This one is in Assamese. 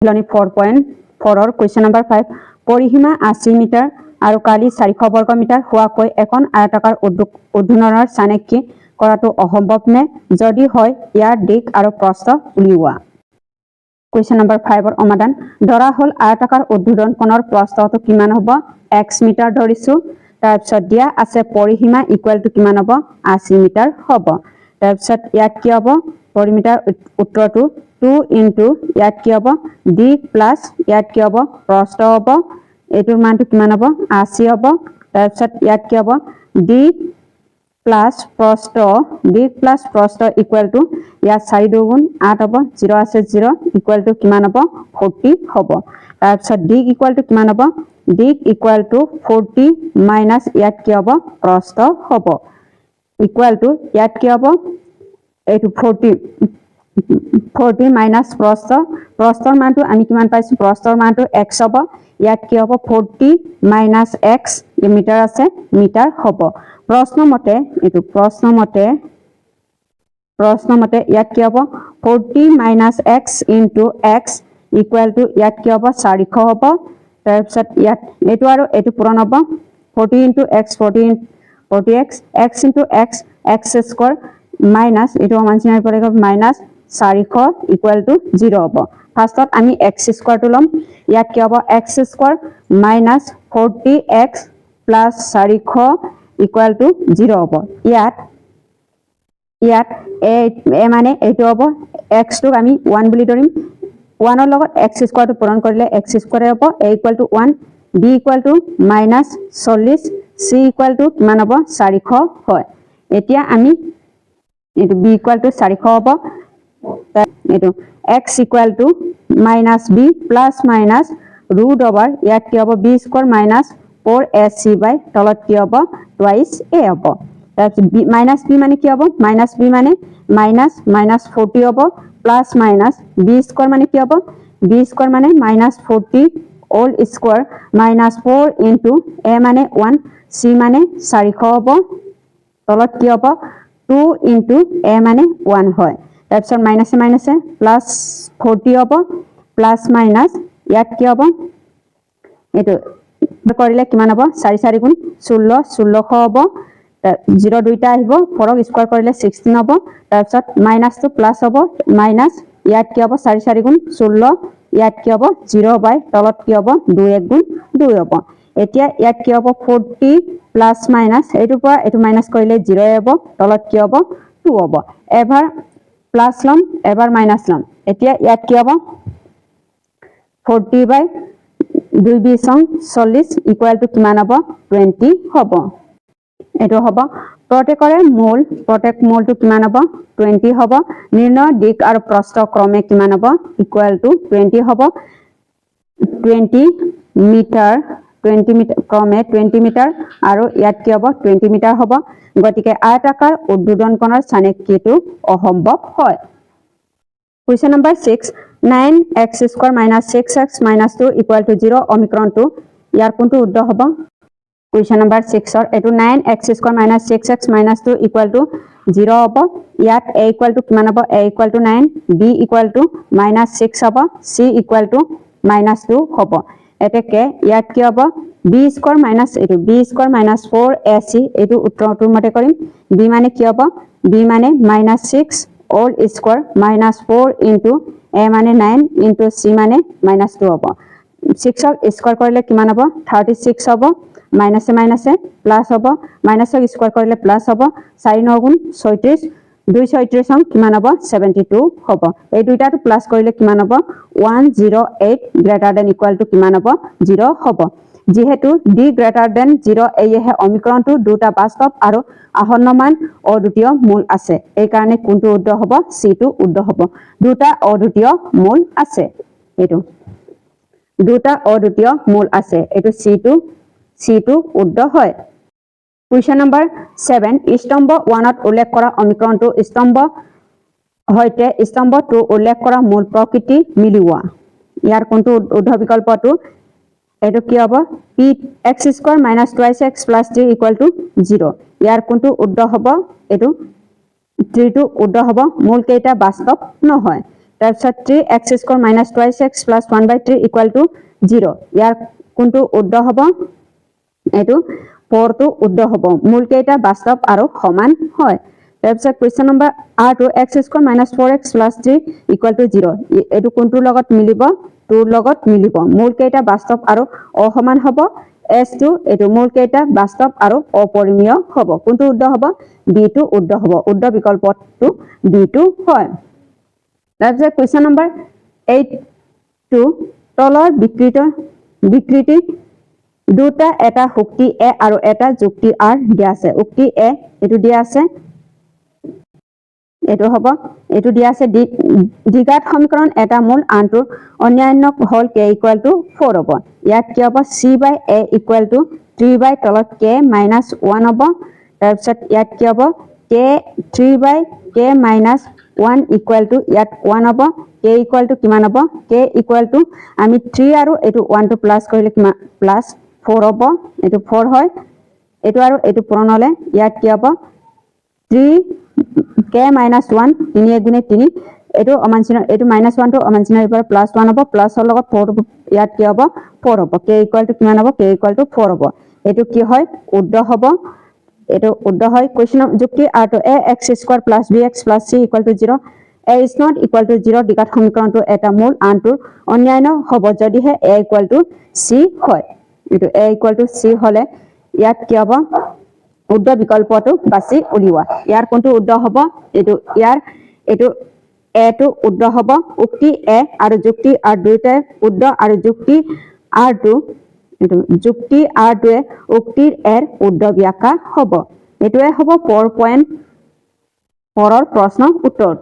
অনুশীলনী 4.4ৰ কুৱেশ্যন নম্বৰ 5। পৰিসীমা 80 মিটাৰ আৰু কালি 400 বৰ্গ মিটাৰ হোৱাকৈ এখন আয়তাকাৰ উদ্ধোধনৰ চানেকি কৰাটো অসম্ভৱ নে? যদি হয়, ইয়াৰ দীঘ আৰু প্ৰস্থ উলিওৱা। কুৱেশ্যন নম্বৰ 5ৰ সমাধান। ধৰা হ'ল আয়তাকাৰ উদ্ধোধন কোণৰ প্ৰস্থটো কিমান হ'ব? এক্স মিটাৰ ধৰিছো। তাৰপিছত দিয়া আছে পৰিসীমা ইকুৱেল টু কিমান হ'ব? 80 মিটাৰ হ'ব। তাৰপিছত ইয়াত কি হ'ব? পৰিমিটাৰ উত্তৰটো টু ইনটু ইয়াত কি হ'ব? দীঘ প্লাছ ইয়াত কি হ'ব? প্ৰস্থ হ'ব। এইটোৰ মানটো কিমান হ'ব? 80 হ'ব। তাৰপিছত ইয়াত কি হ'ব? দীঘ প্লাছ প্ৰস্থ, দীঘ প্লাছ প্ৰস্থ ইকুৱেল টু ইয়াত চাৰি দুগুণ আঠ হ'ব, জিৰ' আছে, জিৰ' ইকুৱেল টু কিমান হ'ব? 40 হ'ব। তাৰপিছত দীঘ ইকুৱেল টু কিমান হ'ব? দীঘ ইকুৱেল টু 40 মাইনাছ ইয়াত কি হ'ব? প্ৰস্থ হ'ব। ইকুৱেল টু ইয়াত কি হ'ব? এইটো 40, 40 মাইনাছ প্ৰস্থ। প্ৰস্থৰ মানটো আমি কিমান পাইছো? প্ৰস্থৰ মানটো এক্স হ'ব। ইয়াত কি হ'ব? 40 মাইনাছ এক্স মিটাৰ আছে, মিটাৰ হ'ব। প্ৰশ্নমতে এইটো প্ৰশ্নমতে ইয়াত কি হ'ব? 40 minus x into x equal to ইয়াত কি হ'ব? 400 হ'ব। তাৰপিছত ইয়াত এইটো আৰু এইটো পূৰণ হ'ব। 40 into x, 40 x, x into x, x square minus এইটো সমান চিহ্নৰ পৰা মাইনাছ 400 ইকুৱেল টু জিৰ' হ'ব। ফাৰ্ষ্টত আমি এক্স স্কোৱাৰটো ল'ম। ইয়াত কি হ'ব? X square minus 40 x plus 400 equal to zero' হ'ব। ইয়াত এ এ মানে এইটো হ'ব, এক্সটোক আমি ওৱান বুলি ধৰিম। ওৱানৰ লগত এক্স স্কোৱাৰটো পূৰণ কৰিলে এক্স স্কোৱাৰে হ'ব। A equal to 1, b equal to minus 40, c equal to কিমান হ'ব? 400 হয়। এতিয়া আমি এইটো বি ইকুৱেল টু 400 হ'ব। এইটো x equal to minus b plus minus root over ইয়াত কি হ'ব? B square minus 4 a c by তলত কি হ'ব? টুৱাইচ এ হ'ব। তাৰপিছত বি মাইনাছ বি মানে কি হ'ব? মাইনাছ বি মানে মাইনাছ মাইনাছ 40 হ'ব। প্লাছ মাইনাছ বি স্কোৱাৰ মানে কি হ'ব? বি স্কোৱাৰ মানে minus 40 whole square minus 4 into a মানে ওৱান, চি মানে 400 হ'ব। তলত কি হ'ব? টু ইনটু এ মানে ওৱান হয়। তাৰপিছত মাইনাছে মাইনাছে প্লাছ 40 হ'ব। প্লাছ মাইনাছ ইয়াত কি হ'ব? এইটো কৰিলে কিমান হ'ব? চাৰি চাৰি গুণ 16, 1600 হ'ব। জিৰ' দুইটা আহিব। ফ'ৰক স্কোৱাৰ কৰিলে 16 হ'ব। তাৰপিছত মাইনাছটো প্লাছ হ'ব। মাইনাছ ইয়াত কি হ'ব? চাৰি চাৰি গুণ 16। ইয়াত কি হ'ব? জিৰ' বাই তলত কি হ'ব? দুই এক গুণ দুই হ'ব। এতিয়া ইয়াত কি হ'ব? 40 প্লাছ মাইনাছ এইটোৰ পৰা এইটো মাইনাছ কৰিলে জিৰ'ই হ'ব। তলত কি হ'ব? টু হ'ব। এবাৰ প্লাছ ল'ম, এবাৰ মাইনাছ ল'ম। এতিয়া ইয়াত কি হ'ব? 40 বাই দুই বিশ 40 ইকুৱেল টু কিমান হ'ব? 20 হ'ব। এইটো হ'ব প্ৰত্যেকৰে মূল, প্ৰত্যেক মূলটো কিমান হ'ব? 20 হ'ব। নিৰ্ণয় দীঘ আৰু প্ৰস্থ ক্ৰমে কিমান হ'ব? ইকুৱেল টু 20 হ'ব। 20 মিটাৰ, 20 মিটাৰ, ক্ৰমে 20 মিটাৰ আৰু ইয়াত কি হ'ব? 20 মিটাৰ হ'ব। গতিকে আয়তাকাৰ উদ্ধোধন কোণৰ চানেকিটো অসম্ভৱ হয়। Question number 6, 9 x square minus 6 x minus 2 equal to 0 সমীকৰণটো ইয়াৰ কোনটো শুদ্ধ হ'ব? কুৱেশ্যন নম্বৰ 6ৰ এইটো 9 x square minus 6 x minus 2 equal to 0 হ'ব। ইয়াত এ ইকুৱেল টু কিমান হ'ব? A equal to 9, b equal to minus 6 হ'ব, চি ইকুৱেল টু মাইনাছ 2 হ'ব। এতেকে ইয়াত কি হ'ব? বি স্কোৱাৰ মাইনাছ এইটো b square minus 4 a c, এইটো উত্তৰটোৰ মতে কৰিম। বি মানে কি হ'ব? বি মানে minus 6 whole square minus 4 into a মানে 9 ইনটু চি মানে মাইনাছ 2 হ'ব। ছিক্সক স্কোৱাৰ কৰিলে কিমান হ'ব? 36 হ'ব। মাইনাছে মাইনাছে প্লাছ হ'ব। মাইনাছক স্কোৱাৰ কৰিলে প্লাছ হ'ব। চাৰি ন গুণ 36, দুই 36 কিমান হ'ব? 72 হ'ব। এই দুইটাটো প্লাছ কৰিলে কিমান হ'ব? 108 greater than equal to কিমান হ'ব? জিৰ' হ'ব। যিহেতু ডি গ্ৰেটাৰ দেন জিৰ', এয়েহে সমীকৰণটো দুটা বাস্তৱ আৰু আসন্নমান অদ্বিতীয় মূল আছে। এইকাৰণে কোনটো শুদ্ধ হ'ব? চিটো শুদ্ধ হ'ব। দুটা অদ্বিতীয় মূল আছে, এইটো দুটা অদ্বিতীয় মূল আছে, এইটো চিটো শুদ্ধ হয়। কুৱেশ্যন নম্বৰ 7, স্তম্ভ 1ত উল্লেখ কৰা সমীকৰণটো স্তম্ভ সৈতে স্তম্ভ 2 উল্লেখ কৰা মূল প্ৰকৃতি মিলোৱা। ইয়াৰ কোনটো শুদ্ধ বিকল্পটো? এইটো কি হ'ব? P x square minus twice x plus 3 equal to 0। ইয়াৰ কোনটো শুদ্ধ হ'ব? এইটো থ্ৰীটো শুদ্ধ হ'ব। মূল কেইটা বাস্তৱ নহয়। তাৰপিছত three x square minus twice x plus one by three equal to zero। ইয়াৰ কোনটো শুদ্ধ হ'ব? এইটো ফ'ৰটো শুদ্ধ হ'ব। মূলকেইটা বাস্তৱ আৰু সমান হয়। তাৰপিছত কুৱেশ্যন নম্বৰ আৰটো x square minus four x plus three equal to zero। এইটো কোনটোৰ লগত মিলিব? টুৰ লগত মিলিব। মূলকেইটা বাস্তৱ আৰু অসমান হ'ব। এছ টু, এইটো মূলকেইটা বাস্তৱ আৰু অপৰিমেয় হ'ব। কোনটো শুদ্ধ হ'ব? বিটো শুদ্ধ হ'ব। শুদ্ধ বিকল্পটো বিটো হয়। তাৰপিছত কুৱেশ্যন নম্বৰ এইটটো, তলৰ বিকৃতি দুটা, এটা উক্তি এ আৰু এটা যুক্তি আৰ দিয়া আছে। উক্তি এ এইটো দিয়া আছে, এইটো হ'ব, এইটো দিয়া আছে, দ্বিঘাত সমীকৰণ এটা মূল আনটোৰ অন্যান্য হ'ল কে ইকুৱেল টু ফ'ৰ হ'ব। ইয়াত কি হ'ব? C by a equal to three by তলত কে মাইনাছ ওৱান হ'ব। তাৰপিছত ইয়াত কি হ'ব? K three by k minus one equal to ইয়াত ওৱান হ'ব। কে ইকুৱেল টু কিমান হ'ব? কে ইকুৱেল টু আমি থ্ৰী আৰু এইটো ওৱানটো প্লাছ কৰিলে কিমান? প্লাছ ফ'ৰ হ'ব। এইটো ফ'ৰ হয়। এইটো আৰু এইটো পূৰণ হ'লে ইয়াত কি হ'ব? থ্ৰী কে মাইনাছ ওৱান, তিনি এগুণে তিনি। এইটো সমান চিহ্ন, এইটো মাইনাছ ওৱানটো সমান চিহ্ন এইবাৰ প্লাছ ওৱান হ'ব। প্লাছৰ লগত ফ'ৰ, ইয়াত কি হ'ব? ফ'ৰ হ'ব। কে ইকুৱেল টু কিমান হ'ব? কে ইকুৱেল টু ফ'ৰ হ'ব। এইটো কি হয়? শুদ্ধ হ'ব। এইটো শুদ্ধ হয়। কুৱেশ্যন যুক্তি আৰটো, a x square plus b x plus c equal to zero, a is not equal to zero। দ্বিঘাত সমীকৰণটো এটা মূল আনটোৰ অন্যান্য হ'ব যদিহে এ ইকুৱেল টু চি হয়। এইটো এ ইকুৱেল টু চি হ'লে ইয়াত কি হ'ব? শুদ্ধ বিকল্পটো বাছি উলিওৱা। ইয়াৰ কোনটো শুদ্ধ হ'ব? এইটো ইয়াৰ এইটো এটো শুদ্ধ হ'ব। উক্তি এ আৰু যুক্তি আৰ দুয়োটাই শুদ্ধ আৰু যুক্তি আৰটো, এইটো যুক্তি আৰটোৱে উক্তিৰ এৰ শুদ্ধ ব্যাখ্যা হ'ব। এইটোৱে হ'ব 4.4ৰ প্ৰশ্ন উত্তৰটো।